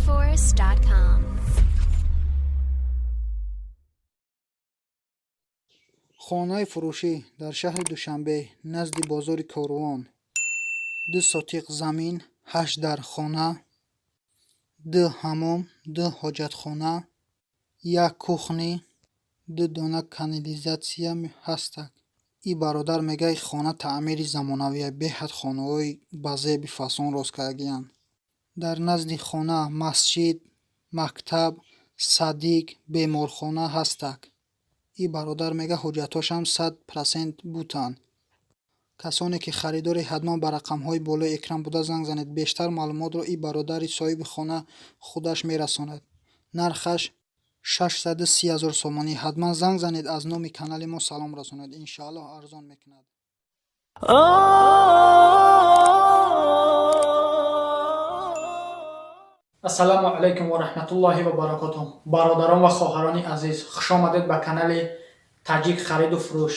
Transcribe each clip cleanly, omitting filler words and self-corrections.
tajikforce.com. Хонаи фурӯшӣ дар шаҳри Душанбе, назди бозори Корвон. 2 сотиқ замин, 8 дар хона, 2 ҳаммом, 2 ҳоҷатхона, 1 кухни, 2 дона канализатсия ҳастак. И бародар мегӯяд, хона таъмири замонавия, беҳад хонаҳои ба зеби фасон рост кардагиянд. Дар назди хона масҷид, мактаб, садик, беморхона ҳастак. И бародар мегӯяд, ҳуҷҷатҳошам 100% бутанд. Касоне ки харидори, ҳатман ба рақамҳои болои экран буда занг занед. Бештар маълумотро и бародари соҳиби хона худаш мерасонад. Нархаш 630 ҳазор сомонӣ. Ҳатман занг занед, аз номи канали мо салом расонед. Иншоаллоҳ, арзон мекунад. Ассалому алайкум ва раҳматуллоҳи ва баракотуҳ. Бародарон ва хоҳарони азиз, хушомадед ба канали Таҷик хариду фурӯш.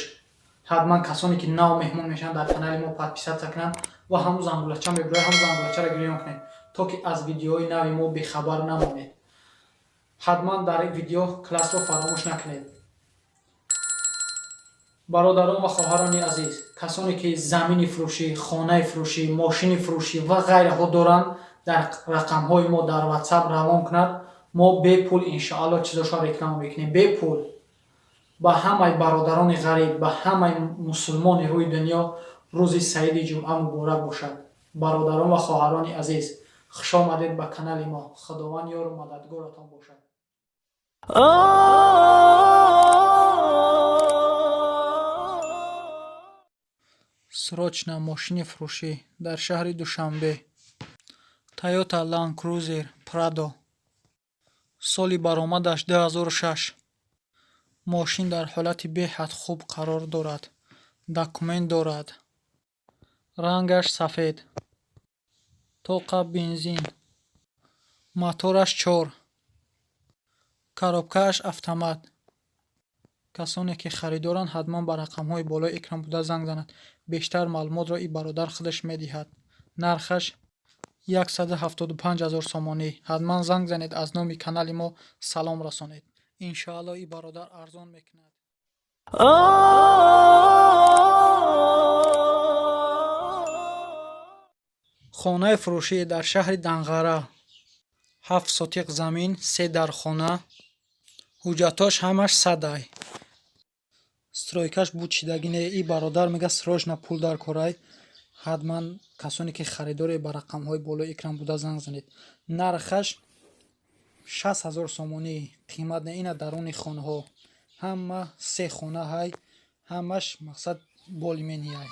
Ҳатман касоне ки нав меҳмон мешаванд, дар канали мо подписаться кунанд ва ҳамун зангулача мебирояд, ҳамун зангулачаро гирён кунед, то ки аз видеоҳои нави мо бехабар намонед. Ҳатман дар ин видео классро фаромӯш накунед. Бародарон ва хоҳарони азиз, касоне ки замини фурӯшӣ, хонаи фурӯшӣ, мошини фурӯшӣ ва ғайраҳо доранд, дар рақамҳои мо дар WhatsApp равон кунад. Мо бепул, иншоалло, чизошро реклама мекунем бепул. Ба ҳамаи бародарони ғариб, ба ҳамаи мусулмони рӯи дунё рӯзи саиди ҷумъа муборак бошад. Бародарон ва хоҳарони азиз, хушомадед ба канали мо. Худованд ёру мададгоратон бошад. Срочно мошини фурӯшӣ дар шаҳри Душанбе. Toyota Land Cruiser Prado. Соли баромадаш 2006. Мошин дар ҳолати беҳад хуб қарор дорад. Документ дорад. Рангаш сафед. Тоқа бензин. Мотораш чор. Коробкааш автомат. Касоне ки харидоранд, ҳатман ба рақамҳои болои экран буда занг зананд. Бештар маълумотро и бародар худаш медиҳад. Нархаш 175 ҳазор сомонӣ. Ҳатман занг занед, аз номи канали мо салом расонед. Иншоалло, и бародар арзон мекунад. Хонаи фурӯшӣ дар шаҳри Данғара. 7 сотиқ замин, се дар хона. Ҳуҷҷатҳош ҳамаш садай. Стройкаш бучидагӣ не. И бародар мегӯяд, срочно пул дар корай. Ҳатман касоне ки харидоре, ба рақамҳои болои экран буда занг занед. Нархаш 60 ҳазор сомонӣ, қимат не. Ина даруни хонаҳо. Ҳама се хона ҳай, ҳамаш мақсад болименияй.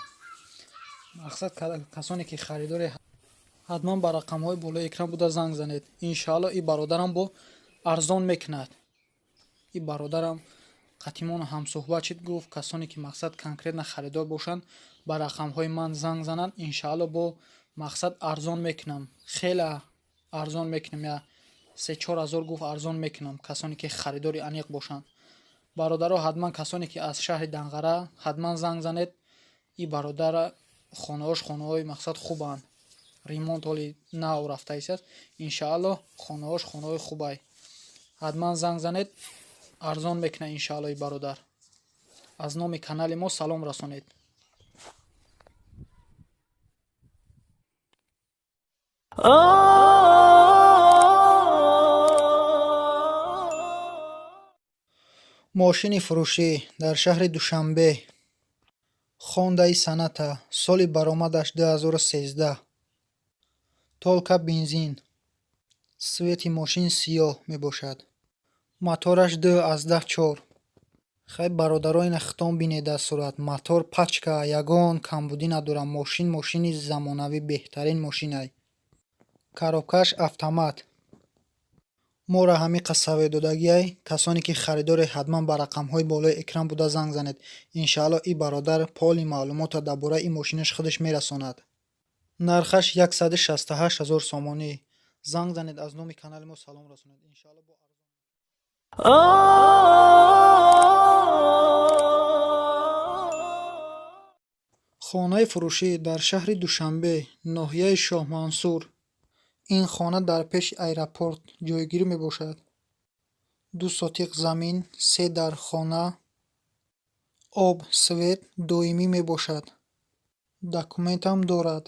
Мақсад, касоне ки харидоре, ҳатман ба рақамҳои болои экран буда занг занед. Иншоалло, и бародарам бо арзон мекунад. И бародарам қатимон ҳамсӯҳбат шид, гуфт, касоне ки мақсад конкретно харидор бошанд, ба рақамҳои ман занг зананд. Иншоалло, бо мақсад арзон мекунам, хеле арзон мекунам, я 3-4 ҳазор, гуфт, арзон мекунам, касоне ки харидори аниқ бошанд. Бародаро, ҳатман касоне ки аз шаҳри Данғара, ҳатман занг занед. И бародара хонаҳош хонаҳои мақсад хубанд, ремонт ҳоли нав рафтаистааст. Иншоалло, хонаҳош хонаҳои хубай. Ҳатман занг занед, арзон мекунад, иншоалло, и бародар. Аз номи канали мо салом расонед. Мошини фурӯшӣ дар шаҳри Душанбе. Хондаи Соната, соли баромадаш 2013. Только бензин. Цвети мошин сиёҳ мебошад. Мотораш 2,4. Хай, бародаро, ина хитом бинед дар сурат. Мотор пачка, ягон камбудӣ надорад. Мошин мошини замонавӣ, беҳтарин мошинай. Коробкааш автомат. Моро ҳамин қад савет додагиай. Касоне ки харидоре, ҳатман ба рақамҳои болои экран буда занг занед. Иншоалло, и бародар поли маълумотро дар бораи ин мошинаш худаш мерасонад. Нархаш 168 ҳазор сомонӣ. Занг занед, аз номи канали мо салом расонед. Иншоалло, бо арзон. Хонаи фурӯшӣ дар шаҳри Душанбе, ноҳияи Шоҳмансур. Ин хона дар пеши аэропорт ҷойгир мебошад. 2 сотиқ замин, се дар хона, об, свет доимӣ мебошад. Документам дорад.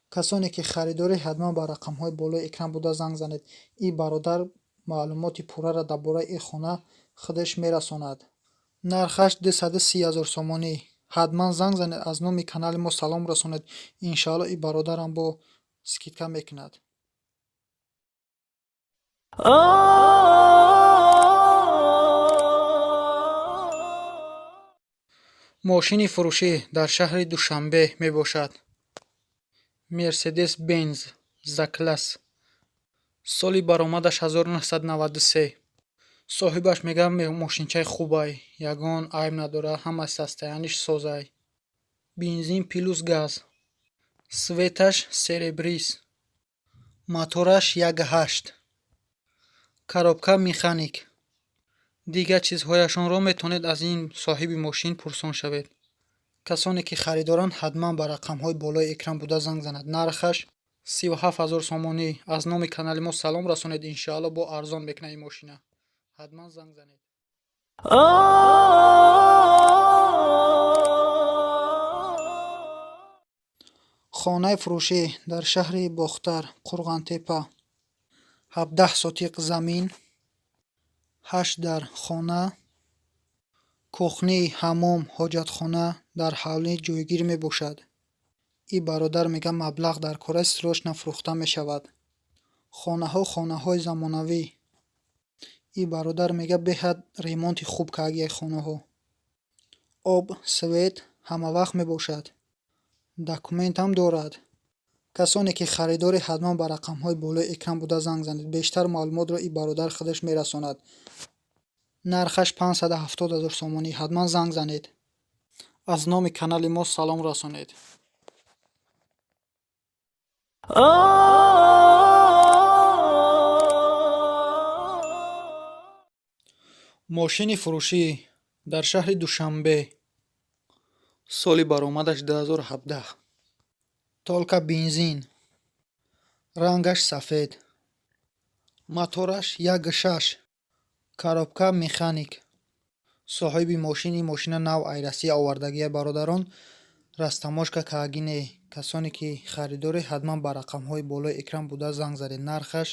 Касоне ки харидоред, ҳатман ба рақамҳои болои экран буда занг занед. Ин бародар маълумоти пурраро дар бораи ин хона худаш мерасонад. Нархаш 230 000 сомонӣ. Ҳатман занг занед, аз номи канали мо салом расонед. Иншаалло, ин бародарам бо скидка мекунад. Мошини фурӯшӣ дар шаҳри Душанбе мебошад. Мерседес Бенз З-класс. Соли баромадаш 1993. Соҳибаш мегӯяд, мошинчаи хубай, ягон айб надорад, ҳама состояние ш созай. Бензин плюс газ. Цвет аш серебрист. Мотораш 1,8. Коробка механик. Дигар чизҳояшонро метавонед аз ин соҳиби мошин пурсон шавед. Касоне ки харидоранд, ҳатман ба рақамҳои болои экран буда занг занад. Нархаш 37 000 сомонӣ. Аз номи канали мо салом расонед, иншаалло, бо арзон мекунад ин мошина. Ҳатман занг занед. Хонаи фурӯшӣ дар шаҳри Бохтар, Қурғонтеппа. 17 сотиқ замин, 8 дар хона, кухни, ҳаммом, ҳоҷатхона дар ҳавлӣ ҷойгир мебошад. Ин бародар мегӯяд, маблағ дар кора срочно фурӯхта мешавад. Хонаҳо хонаҳои замонавӣ. Ин бародар мегӯяд, беҳад ремонти хуб кардагиай хонаҳо. Об, свет ҳамавақт мебошад. Документам дорад. Касоне ки харидоред, ҳатман ба рақамҳои болои экран буда занг занед. Бештар маълумотро ин бародар худаш мерасонад. Нархаш 570 000 сомонӣ. Ҳатман занг занед. Аз номи канали мо салом расонед. Мошини фурӯшӣ дар шаҳри Душанбе. Соли баромадаш 2017. Только бензин. Рангаш сафед. Мотораш 1,6. Коробка механик. Соҳиби мошин ин мошина нав ай Россия овардагия, бародарон. Растаможка каагине. Касоне ки харидоред, ҳатман ба рақамҳои болои экран буда занг занед. Нархаш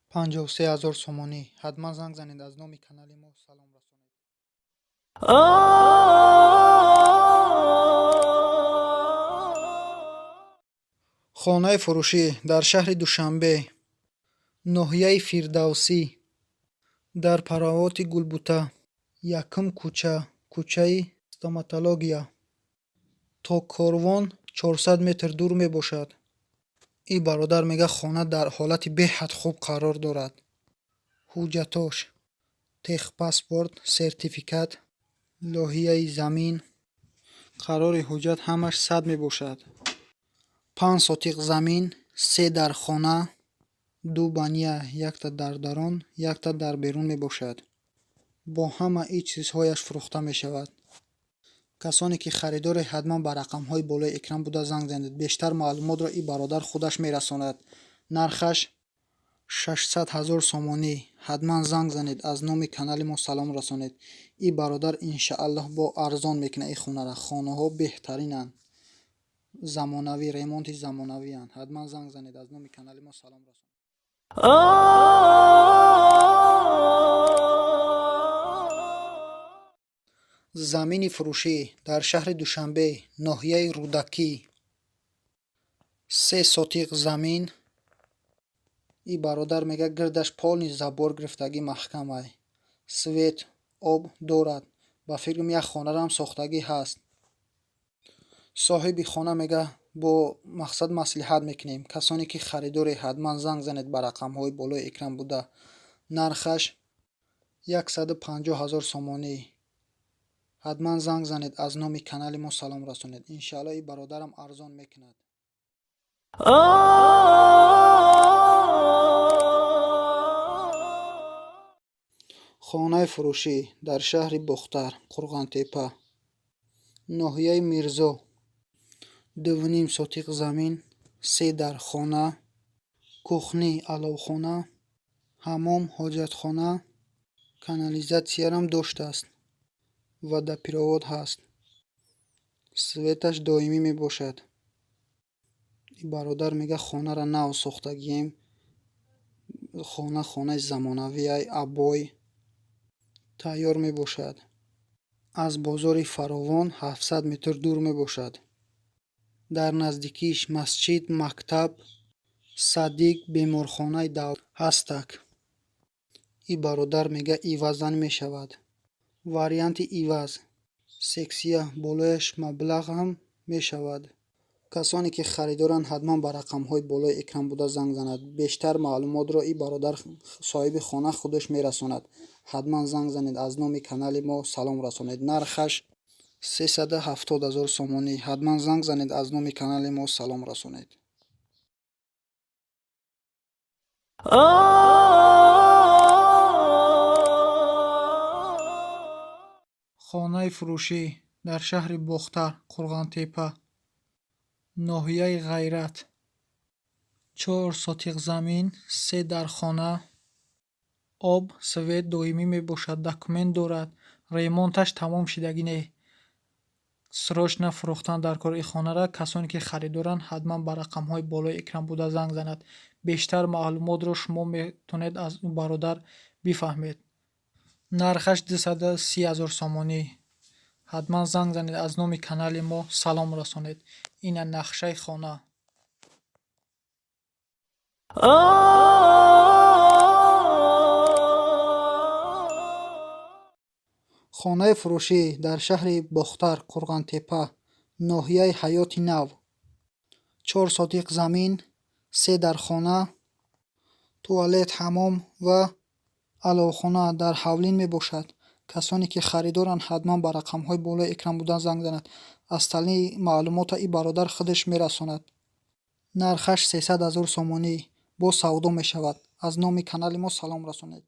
53 000 сомонӣ. Ҳатман занг занед, аз номи канали мо салом расонед. Хонаи фурӯшӣ дар шаҳри Душанбе, ноҳияи Фирдавсӣ, дар паравоти Гулбута, якум кӯча, кӯчаи Стоматология. То Корвон 400 метр дур мебошад. Ин бародар мегӯяд, хона дар ҳолати беҳад хуб қарор дорад. Ҳуҷҷатош: техпаспорт, сертификат, лоҳияи замин, қарори ҳуҷҷат ҳамаш сад мебошад. 5 сотиқ замин, се дар хона, ду баня, якта дар дарун, якта дар берун мебошад. Бо ҳама ин чизҳояш фурӯхта мешавад. Касоне ки харидоред, ҳатман ба рақамҳои болои экран буда занг занед. Бештар маълумотро ин бародар худаш мерасонад. Нархаш 600 000 сомонӣ. Ҳатман занг занед, аз номи канали мо салом расонед. Ин бародар иншааллоҳ бо арзон мекунад ин хонаро. Хонаҳо беҳтаринанд. Замонавӣ, ремонти замонавианд. Ҳатман занг занед, аз номи канали мо салом расонед. Замини фурӯшӣ дар шаҳри Душанбе, ноҳияи Рӯдакӣ. 3 сотиқ замин. Ин бародар мегӯяд, гирдаш полный забор гирифтагӣ, маҳкамай. Свет, об дорад. Ба фикрам, як хонараам сохтагӣ ҳаст. Соҳиби хона мегӯяд, бо мақсад маслиҳат мекунем. Касоне ки харидоред, ҳатман занг занед ба рақамҳои болои экран буда. Нархаш 150 000 сомонӣ. Ҳатман занг занед, аз номи канали мо салом расонед. Иншаалло, ин бародарам арзон мекунад. Хонаи фурӯшӣ дар шаҳри Бохтар, Қурғонтеппа, ноҳияи Мирзо. 2,5 сотиқ замин, се дар хона, Кухни, аловхона, ҳаммом, ҳоҷатхона, канализатсиярам доштааст. Водопровод ҳаст. Светаш доимӣ мебошад. Бародар мегӯяд, хонаро нав сохтагием. Хона хонаи замонавиай, обой тайёр мебошад. Аз бозори Фаровон 700 метр дур мебошад. Дар наздикиш масҷид, мактаб, садик, беморхонаи давлат ҳастак. И бародар мегӯяд, ивазан мешавад. Варианти иваз сексия болояш маблағ ҳам мешавад. Касоне ки харидоранд, ҳатман ба рақамҳои болои экран буда занг занад. Бештар маълумотро и бародар, соҳиби хона, худаш мерасонад. Ҳатман занг занед, аз номи канали мо салом расонед. Нархаш 370 000 сомонӣ. Ҳатман занг занед, аз номи канали мо салом расонед. Хонаи фурӯшӣ дар шаҳри Бохтар, Қурғонтеппа, ноҳияи Ғайрат. 4 сотиқ замин, се дархона, об, свет доимӣ мебошад, документ дорад, ремонташ тамом шидагӣ не. Срочно фурӯхтан дар кор ин хонара. Касоне ки харидоранд, ҳатман ба рақамҳои болои экран буда занг занад. Бештар маълумотро шумо метавонед аз ин бародар бифаҳмед. Нархаш 230 000 сомонӣ. Ҳатман занг занед, аз номи канали мо салом расонед. Ина нақшаи хона. Хонаи фурӯшӣ дар шаҳри Бохтар, Қурғонтеппа, ноҳияи Ҳаёти Нав. 4 сотиқ замин, се дархона, туалет, ҳаммом ва аловхона дар ҳавлин мебошад. Касоне ки харидоранд, ҳатман ба рақамҳои болои экран буда занг занад. Остальные маълумотро и бародар худаш мерасонад. Нархаш 300 000 сомонӣ, боз савдо мешавад. Аз номи канали мо салом расонед.